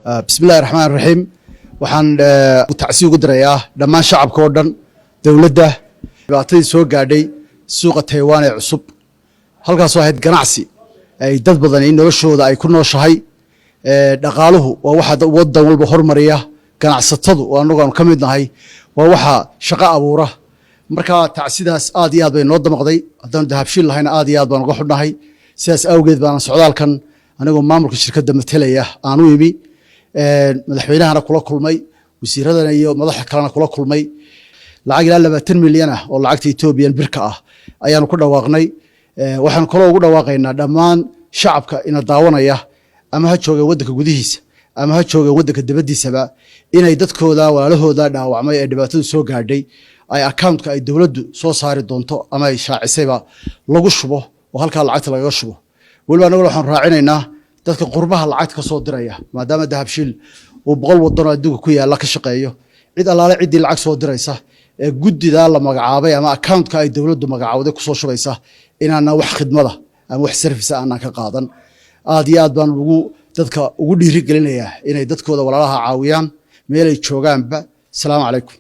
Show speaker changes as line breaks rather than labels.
Bismillahi raxmaan raxiim. Waxaan tacsi ugu dirayaa dhammaan shacabka oo dhan, dowladda, dhibaatadii soo gaadhay suuqa Taiwan ee cusub, halkaasoo ahayd ganacsi ay dad badani noloshooda ay ku nooshahay. Dhaqaaluhu waa waxa wadan walba hormariya. Ganacsatadu oo annagu aanu ka mid nahay waa waxa shaqo abuura. Marka tacsidaas aad iyo aad bay noo damaqday. Haddaanu Dahabshiil lahayna, aad iyo aad baan uga xunnahay. Sidaas awgeed baana socdaalkan anigoo maamulka shirkadda matelaya aan u imi, madaxweynahana kula kulmay, wasiiradana iyo madaxda kalena kula kulmay. Lacag ilaa 20 milyan ah oo lacagta Ethiopian birka ah ayaanu ku dhawaaqnay. Waxaanu kaloo ugu dhawaaqaynaa dhammaan shacabka ina daawanaya, ama ha joogeen waddanka gudihiisa ama ha joogeen waddanka dibaddiisaba, inay dadkooda walaalahooda dhaawacmay ee dhibaatadu soo gaadhay ay accountka ay dowladdu soo saari doonto ama ay shaacisayba lagu shubo oo halkaa lacagta lagaga shubo. Weliba annaguna waxaanu raacinaynaa dadka qurbaha lacagta ka soo diraya, maadaama Dahabshiil uu 100 wadan oo adduunka ku yaalla ka shaqeeyo, cid allaale ciddii lacag soo diraysa ee guddidaa la magacaabay ama accountka ay dowladdu magacawday kusoo shubaysa, inaana wax khidmada ama wax service aanan ka qaadan. Aad iyo aad baan ugu dadka ugu dhiiri gelinayaa inay dadkooda walaalaha caawiyaan meelay joogaanba. Asalaamu calaykum.